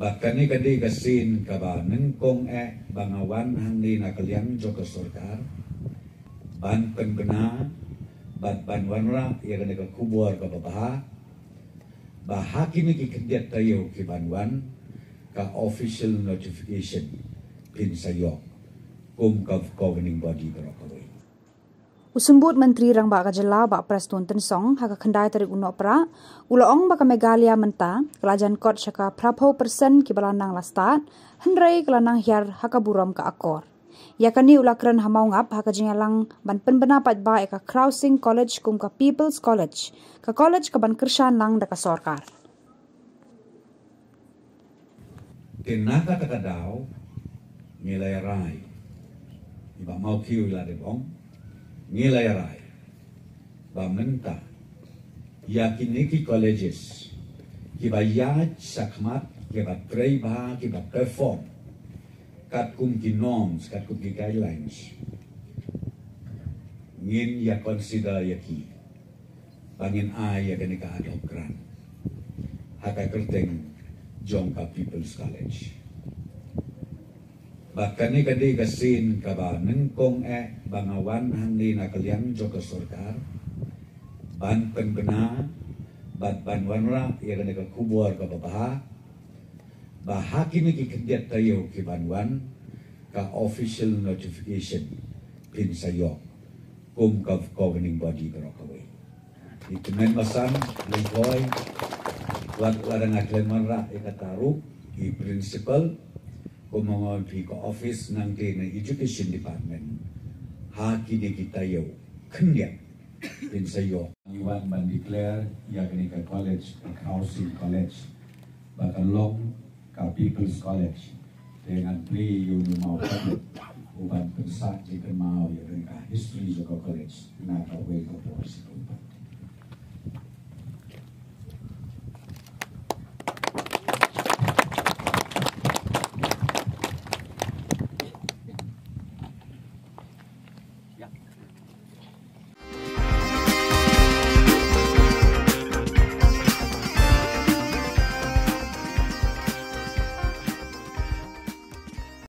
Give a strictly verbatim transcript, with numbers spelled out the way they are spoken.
Ba kane ka dei ka sien kaba nyngkong eh ba nga wan hangne na ka liang jong ka sorkar ban pynbna bad ban wanrah ïa kane ka khubor kaba bha ba ha kine ki khyndiat taïew ki ban wan ka official notification phin sa ïoh kum ka governing body baroh kawei. U Symbud Myntri Rangbah ka Jylla Bah Prestone Tynsong ha ka khyndai tarik u Nohprah u la ong ba ka Meghalaya mynta ka la jan kot sha ka phraphew percent kiba la nang la stad, hynrei ka la nang hiar ha ka burom ka akor. Ïa kane u la kren ha Mawngap ha ka jingïalang ban pynbna paidbah ïa ka Khraw Sing College kum ka People's College, ka college ka ban kyrshan lang da ka sorkar. Te na kata ka daw ngi la ïarai, i Bah Mawkhiew i la dep ong, ngi la ïarai ba mynta ïa kine ki colleges kiba ïaid shakhmat, kiba trei bha, kiba perform katkum ki norms, katkum ki guidelines, ngin ïa consider ïa ki ba ngin ai ïa kane ka ad hoc grant ha ka kyrteng jong ka People's College. Ba kane ka dei ka sien kaba nyngkong eh ba nga wan hangne na ka liang jong ka sorkar ban pynbna bad ban wanrah ïa kane ka khubor kaba bha ba ha kine ki khyndiat taïew ki ban wan ka official notification phin sa ïoh kum ka governing body baroh kawei. I tymmen basan lyngkoi wat la dang khlem wanrah ïa kata ruh i principal, kumba nga ong phi, ka office nangta na education department ha kine ki taïew khyndiat phin sa ïoh. Ngi wan ban declare ïa kane ka college ka Khraw Sing College ba ka long ka People's College. Te ngan plie ïa u Maw Public u ban pynsah jingkynmaw ïa kane ka history jong ka college na kawei ka por sha kawei pat.